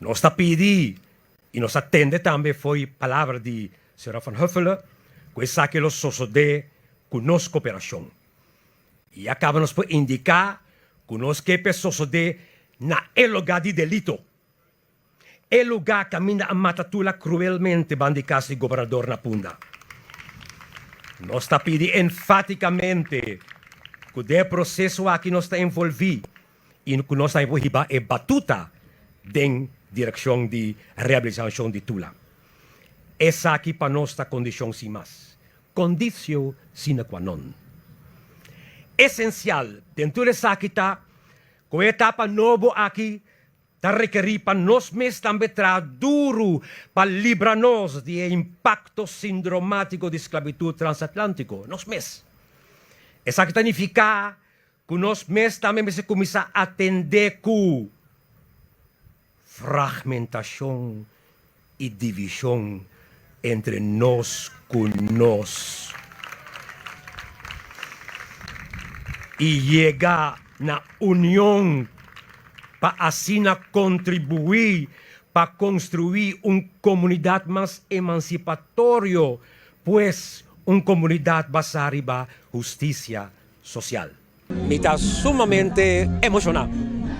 Nos ta pidi i nos a tende tambe fo'i palabra di señora Van Huffelen ku esaki lo sosodé ku nos koperashon. I a kaba nos por indiká ku nos ke p'e sosodé na e lugá di delito, e lugá kaminda a mata Tula kruelmente banda di kas di gobernador na Punda. Nos ta pidi enfátikamente ku den e proseso aki nos ta envolví i ku nos tambe por hiba e batuta den direkshon di rehabilitashon di Tula. Esaki pa nos ta kondishon sin mas, conditio sine qua non. Esensial den tur esaki ta ku e etapa nobo aki ta rekerí pa nos mes tambe traha duru pa libra nos di e impakto sindromátiko di sklabitut transatlántiko, nos mes. Esaki ta nifiká Ku nos mes tambe mester kuminsá atendé ku fragmentashon i divishon entre nos ku nos i yega na union pa asina kontribuí pa konstruí un komunidat mas emansipatorio, pues un komunidat basá riba hustisia sosial. Mi ta sumamente emoshoná.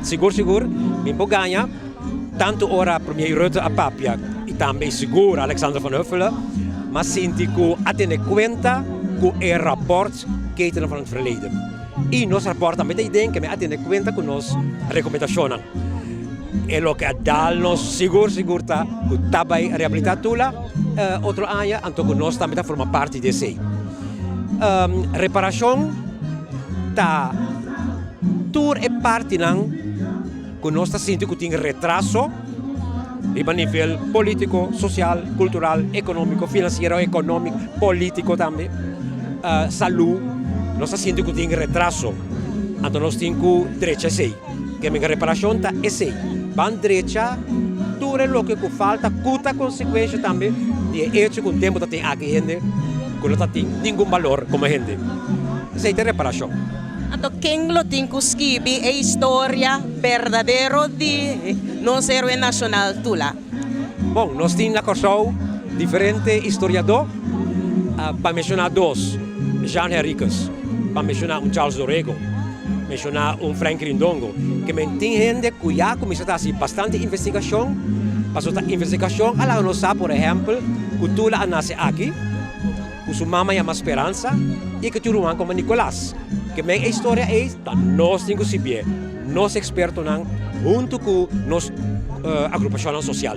Sigur sigur mi por gaña tantu ora Premier Rutte a papia i tambe sigur Alexander van Huffelen, m'a sinti ku a tene kuenta ku e rapòrt Ketenen van het Verleden. I nos rapòrt tambe ta iden ke mi a tene kuenta ku nos rekomendashonnan. E loke a dal nos sigur sigur ta ku ta bai rehabilitá Tula otro aña anto ku nos tambe ta forma parti di esei. Reparashon ta tur e partinan ku nos ta sinti ku tin retraso riba nivel polítiko, sosial, kultural, ekonómiko, finansiero, ekonómiko, polítiko tambe, salú, nos ta sinti ku tin retraso, anto nos tin ku drecha esei. Ke men reparashon ta esei, ban drecha tur e loke ku falta ku ta konsekuensha tambe di e echo ku un tempu ta tin aki hende ku no ta tin ningun balor komo hende. Esei ta e reparashon. Anto ken lo tin ku skibi e historia berdadero di nos héroe nashonal Tula? Bon, nos tin na Kòrsou diferente historiadó, pa menshoná dos, Jean Henriquez, pa menshoná un Charles do Rego, menshoná un Frank Rindongo, ke men tin hende ku ya kuminsá ta hasi bastante investigashon, pasobra ta investigashon a laga nos sa, por ehèmpel, ku Tula a nase aki, ku su mama yama Speransa i ku tin ruman komo Nicolas. Ke men e historia ei ta nos tin ku sibié, nos ekspertonan huntu ku nos agrupashonnan sosial.